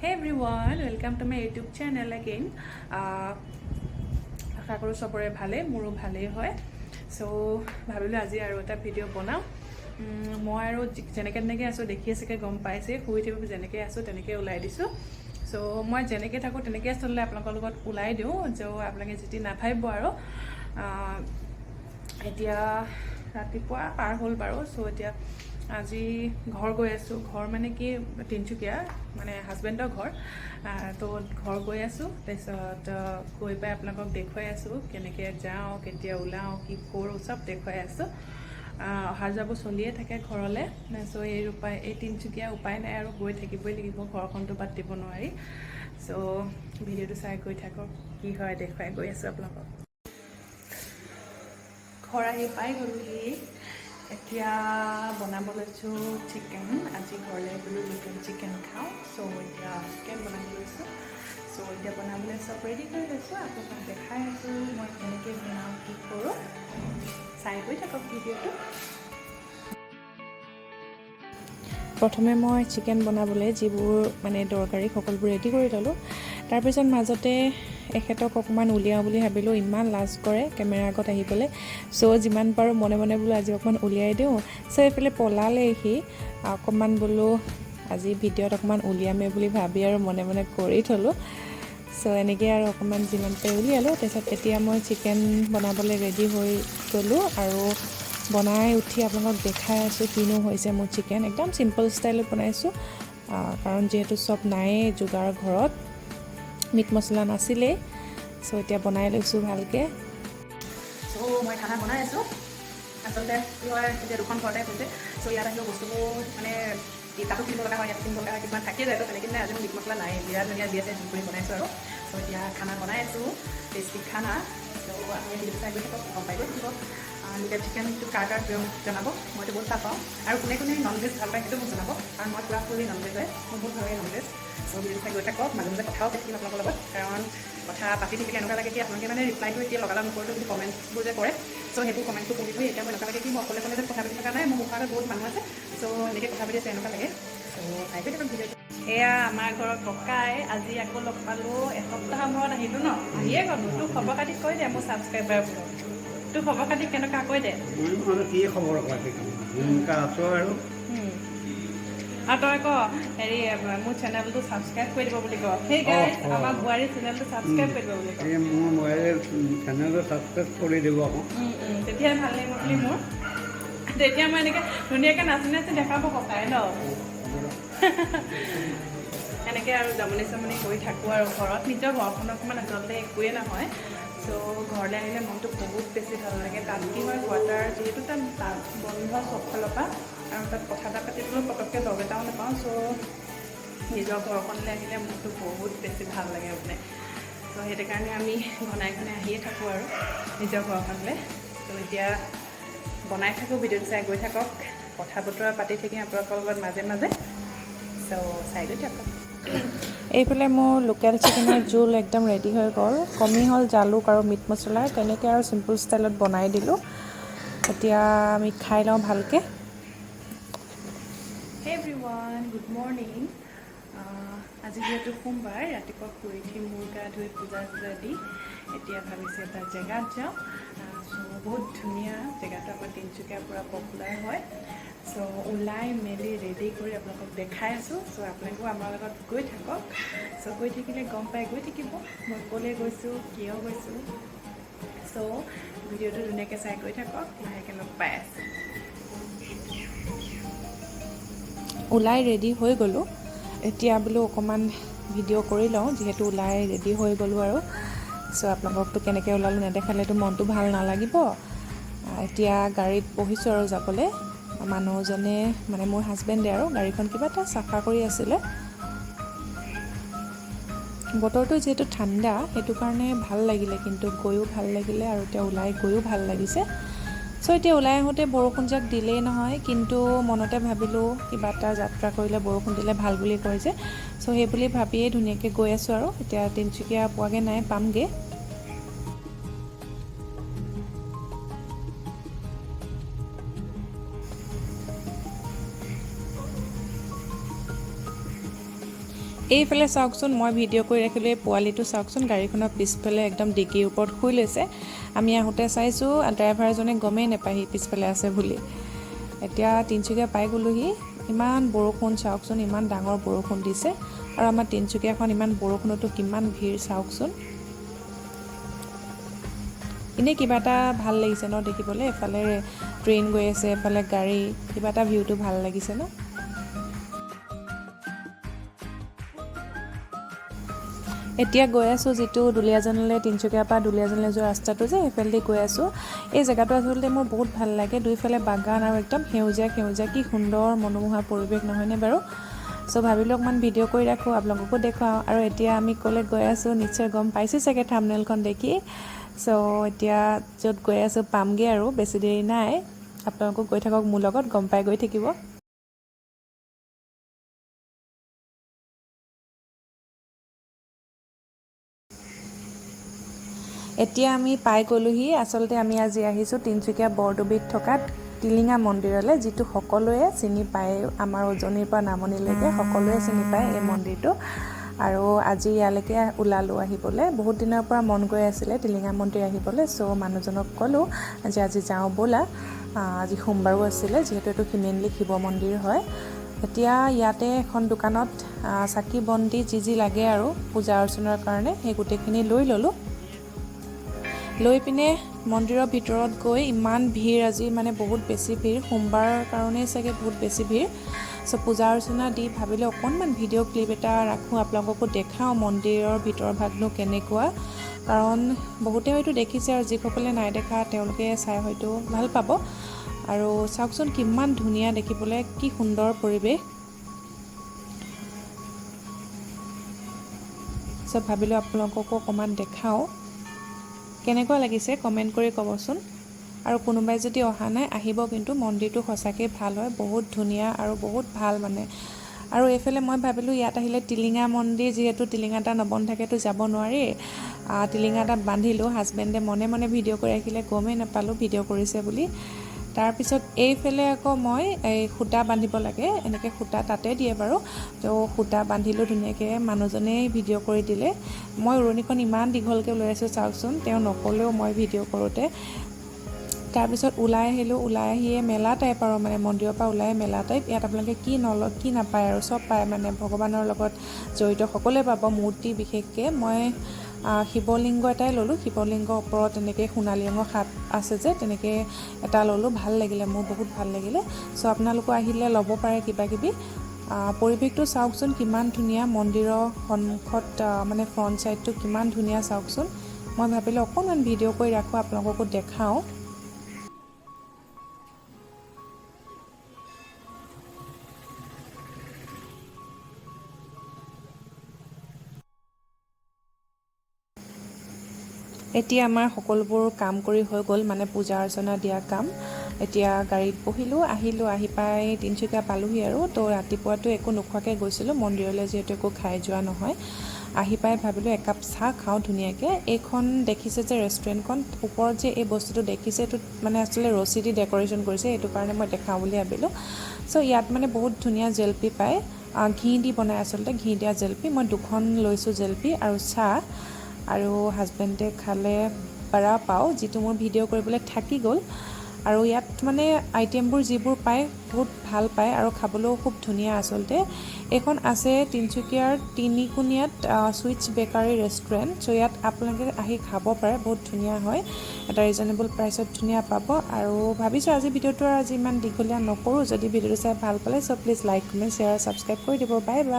Hey everyone, welcome to my YouTube channel again. আশা কৰোঁ চবৰে ভালেই, মোৰো ভালেই হয়। চ' ভাবিলোঁ আজি আৰু এটা ভিডিঅ' বনাওঁ। মই আৰু যেনেকৈ তেনেকৈ আছোঁ, দেখিয়ে চাগে গম পাইছেই, শুই উঠি যেনেকৈ আছোঁ তেনেকৈ ওলাই দিছোঁ। চ' মই যেনেকৈ থাকোঁ তেনেকৈ আচলতে আপোনালোকৰ লগত ওলাই দিওঁ, য' আপোনালোকে যিটি নাভাবিব আৰু। এতিয়া ৰাতিপুৱা পাৰ হ'ল বাৰু। চ' এতিয়া আজি ঘৰ গৈ আছোঁ। ঘৰ মানে কি, তিনিচুকীয়া, মানে হাজবেণ্ডৰ ঘৰ। তো ঘৰ গৈ আছোঁ। তাৰপিছত গৈ পাই আপোনালোকক দেখুৱাই আছোঁ, কেনেকৈ যাওঁ, কেতিয়া ওলাওঁ, কি কৰোঁ, চব দেখুৱাই আছোঁ। অহা যোৱাবোৰ চলিয়ে থাকে ঘৰলৈ। চ' এই উপায়, এই তিনিচুকীয়া উপায় নাই আৰু, গৈ থাকিবই লাগিব, ঘৰখনটো বাদ দিব নোৱাৰি। চ' ভিডিঅ'টো চাই গৈ থাকক, কি হয় দেখুৱাই গৈ আছোঁ আপোনালোকক। ঘৰ আহি পাই গ'লোহি। এতিয়া বনাব লৈছোঁ চিকেন। আজি ঘৰলৈ বোলো লোকেল চিকেন খাওঁ। চ' এতিয়া চিকেন বনাব লৈছোঁ। চ' এতিয়া বনাবলৈ চব ৰেডি কৰি লৈছোঁ। আপোনালোকক দেখাই আছোঁ মই কেনেকৈ বনাওঁ, কি কৰোঁ। চাই গৈ থাকক ভিডিঅ'টো। প্ৰথমে মই চিকেন বনাবলৈ যিবোৰ মানে দৰকাৰী, সকলোবোৰ ৰেডি কৰি ল'লোঁ। তাৰপিছত মাজতে এখেতক অকণমান উলিয়াওঁ বুলি ভাবিলোঁ। ইমান লাজ কৰে কেমেৰাৰ আগত আহিবলৈ। চ' যিমান পাৰোঁ মনে মনে বোলো আজি অকণমান উলিয়াই দিওঁ। চ' এইফালে পলালে সি অকণমান। বোলো আজি ভিডিঅ'ত অকণমান উলিয়ামেই বুলি ভাবি আৰু মনে মনে কৰি থ'লোঁ। চ' এনেকৈ আৰু অকণমান যিমান পাৰি উলিয়ালোঁ। তাৰপিছত এতিয়া মই চিকেন বনাবলৈ ৰেডি হৈ গ'লোঁ আৰু বনাই উঠি আপোনালোকক দেখাই আছোঁ কিনো হৈছে মোৰ চিকেন। একদম চিম্পল ষ্টাইলত বনাইছোঁ, কাৰণ যিহেতু চব নায়েই যোগাৰ ঘৰত, মিট মছলা নাছিলেই। চ' এতিয়া বনাই লৈছোঁ ভালকৈ। চ' মই খানা বনাই আছোঁ। আচলতে কি হয়, এতিয়া দুখন ঘৰতে হৈছে। চ' ইয়াত আহিলেও বস্তুবোৰ মানে এই তাতো কিনিব লগা হয়, ইয়াতো কিনিব লগা হয়, কিছুমান থাকিয়ে যায়। তো তেনেকৈ নাই, আজি মোৰ মিট মছলা নাই, জিৰা ধনিয়া যি আছে কৰি বনাইছোঁ আৰু। চ' এতিয়া খানা বনাই আছোঁ, টেষ্টি খানা। চ' আপুনি ভিডিঅ'টো চাই গৈ থাকক, গম পাই গৈ থাকিব। লোকেল চিকেনটো কাৰ কাৰ প্ৰিয় মোক জনাব। মইতো বহুত ভাল পাওঁ। আৰু কোনে কোনে নন ভেজ ভাল পায়, সেইটো মোক জনাব, কাৰণ মই পূৰা ফুলি নন ভেজ হয়। মোৰ বহুত ভাল লাগে নন ভেজ। চ' ভিডিঅ'টো চাই গৈ থাকক। মাজে মাজে কথাও পাতি থাকিম আপোনালোকৰ লগত, কাৰণ কথা পাতি থাকিলে এনেকুৱা লাগে কি আপোনালোকে মানে ৰিপ্লাইটো এতিয়া লগালগ নকৰিলেও যদি কমেণ্টছবোৰ যে কৰে, চ' সেইবোৰ কমেণ্টটো পঢ়ি পঢ়ি এতিয়া মোৰ এনেকুৱা লাগে কি মই অকলে অকলে যেন কথা পাতি থকা নাই, মোৰ মুখৰ আগত বহুত মানুহ আছে। চ' এনেকৈ কথা পাতি আছে এনেকুৱা লাগে। চ' চাই গৈ থাকক ভিডিঅ'টো। এয়া আমাৰ ঘৰৰ ককাই। আজি আকৌ লগ পালোঁ। এসপ্তাহৰ মূৰত আহিলোঁ ন, আহিয়ে গ'লোঁ। তোৰ খবৰ খাতি কৈ দে মোৰ ছাবস্ক্ৰাইবাৰবোৰক। তোৰ খবৰ খাতি কেনেকুৱা কৈ দে। মই মানে কি খবৰ পাতি, যেনেকুৱা আছোঁ আৰু। আৰু তই ক, হেৰি, মোৰ চেনেলটো ছাবস্ক্ৰাইব কৰি দিব বুলি ক। সেই গাইজ, আমাৰ বোৱাৰী চেনেলটো ছাবস্ক্ৰাইব কৰি দিব বুলি ক। এই মোৰ মোবাইল চেনেলটো ছাবস্ক্ৰাইব কৰি দিব আকৌ। তেতিয়াই ভাল লাগিব বুলি মোৰ। তেতিয়া মই এনেকৈ ধুনীয়াকৈ নাচি নাচি দেখাব ককাই ন। এনেকৈ আৰু জমনি চমনি কৰি থাকোঁ আৰু ঘৰত। নিজৰ ঘৰখনত অকণমান আচলতে একোৱেই নহয়। চ' ঘৰলৈ আহিলে মনটো বহুত বেছি ভাল লাগে। তাত কি হয়, কোৱাৰ্টাৰ যিহেতু, তাত বন্ধ চব ফালৰ পৰা আৰু তাত কথা এটা পাতিবলৈও পটককৈ লগ এটাও নাপাওঁ। চ' নিজৰ ঘৰখনলৈ আহিলে মনটো বহুত বেছি ভাল লাগে মানে। চ' সেইটো কাৰণে আমি ঘনাই ঘনাই আহিয়ে থাকোঁ আৰু নিজৰ ঘৰখনলৈ। ত' এতিয়া বনাই থাকোঁ, ভিডিঅ'টো চাই গৈ থাকক। কথা বতৰা পাতি থাকিম আপোনালোকৰ লগত মাজে মাজে। চ' চাই গৈ থাকক। এইফালে মোৰ লোকেল চিকেনৰ জোল একদম ৰেডি হৈ গ'ল। কমি হ'ল জালুক আৰু মিট মছলা। তেনেকৈ আৰু চিম্পল ষ্টাইলত বনাই দিলোঁ। এতিয়া আমি খাই লওঁ ভালকৈ। Hey everyone, good morning. আজি যিহেতু সোমবাৰ, ৰাতিপুৱা শুই উঠি মূৰ গা ধুই পূজা চূজা দি এতিয়া ভাবিছোঁ এটা জেগাত যাওঁ। চ' বহুত ধুনীয়া জেগাটো, আমাৰ তিনিচুকীয়াৰ পূৰা পপুলাৰ হয়। চ' ওলাই মেলি ৰেডি কৰি আপোনালোকক দেখাই আছোঁ। চ' আপোনালোকেও আমাৰ লগত গৈ থাকক। চ' গৈ থাকিলে গম পাই গৈ থাকিব মই ক'লৈ গৈছোঁ, কিয় গৈছোঁ। চ' ভিডিঅ'টো ধুনীয়াকৈ চাই গৈ থাকক। লাহেকৈ লগ পাই আছোঁ। ওলাই ৰেডি হৈ গ'লোঁ। এতিয়া বোলো অকণমান ভিডিঅ' কৰি লওঁ, যিহেতু ওলাই ৰেডি হৈ গ'লোঁ আৰু। চ' আপোনালোককতো কেনেকৈ ওলালোঁ নেদেখালেতো মনটো ভাল নালাগিব। এতিয়া গাড়ীত বহিছোঁ আৰু যাবলৈ। মানুহজনে, মানে মোৰ হাজবেণ্ডে আৰু গাড়ীখন কিবা এটা চাফা কৰি আছিলে। বতৰটো যিহেতু ঠাণ্ডা, সেইটো কাৰণে ভাল লাগিলে, কিন্তু গৈও ভাল লাগিলে আৰু এতিয়া ওলাই গৈও ভাল লাগিছে। চ' এতিয়া ওলাই আহোঁতে বৰষুণজাক দিলেই নহয়, কিন্তু মনতে ভাবিলোঁ কিবা এটা যাত্ৰা কৰিলে বৰষুণ দিলে ভাল বুলি কয় যে, চ' সেই বুলি ভাবিয়েই ধুনীয়াকৈ গৈ আছোঁ আৰু। এতিয়া তিনিচুকীয়া পোৱাগৈ নাই, পামগৈ। এইফালে চাওকচোন, মই ভিডিঅ' কৰি ৰাখিলোঁ। এই পোৱালিটো চাওকচোন, গাড়ীখনৰ পিছফালে একদম ডিকিৰ ওপৰত শুই লৈছে। আমি আহোঁতে চাইছোঁ, ড্ৰাইভাৰজনে গমেই নাপায় সি পিছফালে আছে বুলি। এতিয়া তিনিচুকীয়া পাই গ'লোহি। ইমান বৰষুণ চাওকচোন, ইমান ডাঙৰ বৰষুণ দিছে। আৰু আমাৰ তিনিচুকীয়াখন ইমান বৰষুণতো কিমান ভিৰ চাওকচোন। এনেই কিবা এটা ভাল লাগিছে ন দেখিবলৈ? এফালে ট্ৰেইন গৈ আছে, এফালে গাড়ী, কিবা এটা ভিউটো ভাল লাগিছে ন? এতিয়া গৈ আছোঁ যিটো দুলীয়াজানলৈ, তিনিচুকীয়াৰ পৰা দুলীয়াজানলৈ যোৱা ৰাস্তাটো যে, সেইফালেদি গৈ আছোঁ। এই জেগাটো আচলতে মোৰ বহুত ভাল লাগে। দুইফালে বাগান আৰু একদম সেউজীয়া সেউজীয়া, কি সুন্দৰ মনোমোহা পৰিৱেশ নহয়নে বাৰু? চ' ভাবিলোঁ অকণমান ভিডিঅ' কৰি ৰাখোঁ, আপোনালোককো দেখুৱাওঁ। আৰু এতিয়া আমি ক'লৈ গৈ আছোঁ নিশ্চয় গম পাইছে চাগে থামনেলখন দেখি। চ' এতিয়া য'ত গৈ আছোঁ পামগৈ আৰু বেছি দেৰি নাই। আপোনালোকো গৈ থাকক মোৰ লগত, গম পাই গৈ থাকিব। এতিয়া আমি পাই গ'লোহি। আচলতে আমি আজি আহিছোঁ তিনিচুকীয়া বৰডুবিত থকা টিলিঙা মন্দিৰলৈ, যিটো সকলোৱে চিনি পায়। আমাৰ উজনিৰ পৰা নামনিলৈকে সকলোৱে চিনি পায় এই মন্দিৰটো। আৰু আজি ইয়ালৈকে ওলালোঁ আহিবলৈ। বহুত দিনৰ পৰা মন গৈ আছিলে টিলিঙা মন্দিৰ আহিবলৈ। চ' মানুহজনক ক'লোঁ যে আজি যাওঁ ব'লা। আজি সোমবাৰো আছিলে, যিহেতু এইটো মেইনলি শিৱ মন্দিৰ হয়। এতিয়া ইয়াতে এখন দোকানত চাকি বন্তি যি যি লাগে আৰু পূজা অৰ্চনাৰ কাৰণে, সেই গোটেইখিনি লৈ ল'লোঁ। লৈ পিনে মন্দিৰৰ ভিতৰত গৈ ইমান ভিৰ আজি, মানে বহুত বেছি ভিৰ, সোমবাৰৰ কাৰণেই চাগে বহুত বেছি ভিৰ। চ' পূজা অৰ্চনা দি ভাবিলোঁ অকণমান ভিডিঅ' ক্লিপ এটা ৰাখোঁ, আপোনালোককো দেখাওঁ মন্দিৰৰ ভিতৰৰ ভাগনো কেনেকুৱা। কাৰণ বহুতে হয়তো দেখিছে আৰু যিসকলে নাই দেখা তেওঁলোকে চাই হয়তো ভাল পাব। আৰু চাওকচোন কিমান ধুনীয়া দেখিবলৈ, কি সুন্দৰ পৰিৱেশ। চ' ভাবিলোঁ আপোনালোককো অকণমান দেখাওঁ। কেনেকুৱা লাগিছে কমেণ্ট কৰি ক'বচোন। আৰু কোনোবাই যদি অহা নাই আহিব কিন্তু, মন্দিৰটো সঁচাকৈ ভাল হয়, বহুত ধুনীয়া আৰু বহুত ভাল মানে। আৰু এইফালে মই ভাবিলোঁ ইয়াত আহিলে টিলিঙা মন্দিৰ, যিহেতু টিলিঙা এটা নবন্ধাকেতো যাব নোৱাৰি, টিলিঙা এটা বান্ধিলোঁ। হাজবেণ্ডে মনে মনে ভিডিঅ' কৰি ৰাখিলে, গমেই নাপালোঁ ভিডিঅ' কৰিছে বুলি। তাৰপিছত এইফালে আকৌ মই এই সূতা বান্ধিব লাগে, এনেকৈ সূতা তাতে দিয়ে বাৰু। তো সূতা বান্ধিলোঁ ধুনীয়াকৈ, মানুহজনেই ভিডিঅ' কৰি দিলে। মই উৰণিখন ইমান দীঘলকৈ লৈ আছোঁ চাওকচোন, তেওঁ নক'লেও মই ভিডিঅ' কৰোঁতে। তাৰপিছত ওলাই আহিলোঁ। ওলাই আহিয়ে মেলা টাইপ আৰু মানে মন্দিৰৰ পৰা ওলাই মেলা টাইপ। ইয়াত আপোনালোকে কি নলয় কি নাপায় আৰু চব পায়, মানে ভগৱানৰ লগত জড়িত সকলোৱে পাব। মূৰ্তি বিশেষকৈ মই শিৱলিংগ এটাই ল'লোঁ। শিৱলিংগৰ ওপৰত তেনেকৈ সোণালী ৰঙৰ সাপ আছে যে, তেনেকৈ এটা ল'লোঁ। ভাল লাগিলে, মোৰ বহুত ভাল লাগিলে। চ' আপোনালোকো আহিলে ল'ব পাৰে কিবা কিবি। পৰিৱেশটো চাওকচোন কিমান ধুনীয়া, মন্দিৰৰ সন্মুখত মানে ফ্ৰণ্ট ছাইডটো কিমান ধুনীয়া চাওকচোন। মই ভাবিলোঁ অকণমান ভিডিঅ' কৰি ৰাখোঁ, আপোনালোককো দেখাওঁ। এতিয়া আমাৰ সকলোবোৰ কাম কৰি হৈ গ'ল, মানে পূজা অৰ্চনা দিয়া কাম। এতিয়া গাড়ীত বহিলোঁ, আহিলোঁ, আহি পাই তিনিচুকীয়া পালোহি। আৰু তো ৰাতিপুৱাতো একো নোখোৱাকৈ গৈছিলোঁ মন্দিৰলৈ, যিহেতু একো খাই যোৱা নহয়। আহি পাই ভাবিলোঁ একাপ চাহ খাওঁ ধুনীয়াকৈ। এইখন দেখিছে যে ৰেষ্টুৰেণ্টখন, ওপৰত যে এই বস্তুটো দেখিছে, এইটোত মানে আচলতে ৰছী দি ডেক'ৰেশ্যন কৰিছে, এইটো কাৰণে মই দেখাওঁ বুলি ভাবিলোঁ। চ' ইয়াত মানে বহুত ধুনীয়া জেলেপি পায়, ঘি দি বনায় আচলতে, ঘি দিয়া জেলেপি। মই দুখন লৈছোঁ জেলেপি আৰু চাহ। আৰু হাজবেণ্ডে খালে বৰা পাও, যিটো মোৰ ভিডিঅ' কৰিবলৈ থাকি গ'ল। আৰু ইয়াত মানে আইটেমবোৰ যিবোৰ পায় বহুত ভাল পায় আৰু খাবলৈও খুব ধুনীয়া আচলতে। এইখন আছে তিনিচুকীয়াৰ তিনিকুণীয়াত, চুইটছ বেকাৰী ৰেষ্টুৰেণ্ট। চ' ইয়াত আপোনালোকে আহি খাব পাৰে, বহুত ধুনীয়া হয়, এটা ৰিজনেবল প্ৰাইচত ধুনীয়া পাব। আৰু ভাবিছোঁ আজি ভিডিঅ'টো আৰু আজি ইমান দীঘলীয়া নকৰোঁ। যদি ভিডিঅ'টো চাই ভাল পালে, so please like, comment, share, subscribe কৰি দিব। Bye bye.